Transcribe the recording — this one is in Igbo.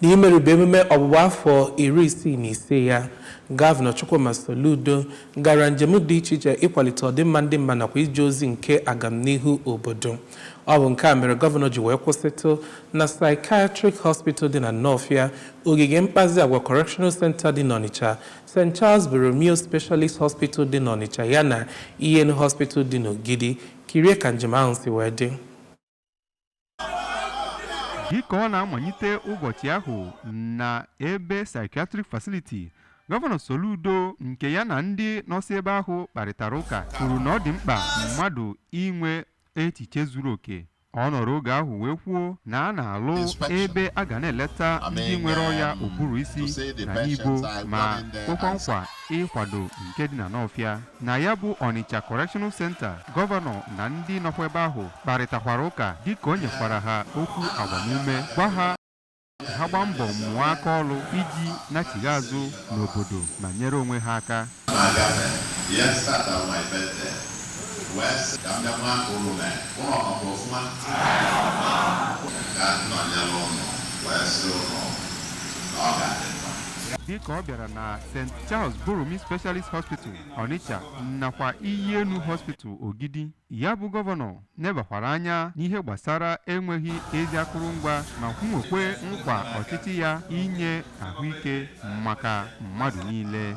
N'imerube emume ọgbụgba afọ 65 ya, Gọvanọ Chukwuma Soludo gara njem dị iche iche ịkwalite ọdịmma ndị mma nakwa ije ozi nke agamnihu obodo. Ọ bụ nke a mere gọvanọ ji wee kwụsịtụ na Psychiatric Hospital dị na Nawfia, ogige mkpazi agwa Correctional Center dị n'Ọnịcha, St. Charles Borromeo Specialist Hospital dị n'Ọnịcha ya na Iyenu Hospital dị n'Ogidi. Kirie ka njem ahụ si wee dị. Dịka ọ na-amalite ụbọchị ahụ na ebe Psychiatric Facility, Gọvanọ Soludo nke ya na ndị nọsị ebe ahụ kparịtara ụka kwuru na ọ dị mkpa mmadụ inwe echiche zuru oke. Ọ nọrọ oge ahụ wee kwuo na a na-alụ ebe a ga na-eleta ndị nwere ọya ụbụrụ isi na Nibo, ma kwekwa nkwa ịkwado nke dị na Nawfia. Na ya bụ Ọnịcha Correctional Center, gọvanọ na ndị nọkwa ebe ahụ kparịtakwara ụka dịka o nyekwara ha okwu agbamume, gwa ha ha gbaa mbọ mụọ aka ọrụ iji nachigha azụ n'obodo ma nyere onwe ha aka. Ihe start of my birthday wee sị ka m bịa nwa unu mee ụlọ ọkwa ọfụma ka m nọnyere ụnụ wee sị ụnụ na ọ ga-adị mma. Dịka ọ bịara na St. Charles Borromeo Specialist Hospital Onitsha nakwa Iyienu Hospital Ogidi, ya bụ gọvanọ nebakwara anya n'ihe gbasara enweghị ezi akụrụngwa ma kwunwekwe nkwa ọchịchị ya inye ahụike maka mmadụ niile.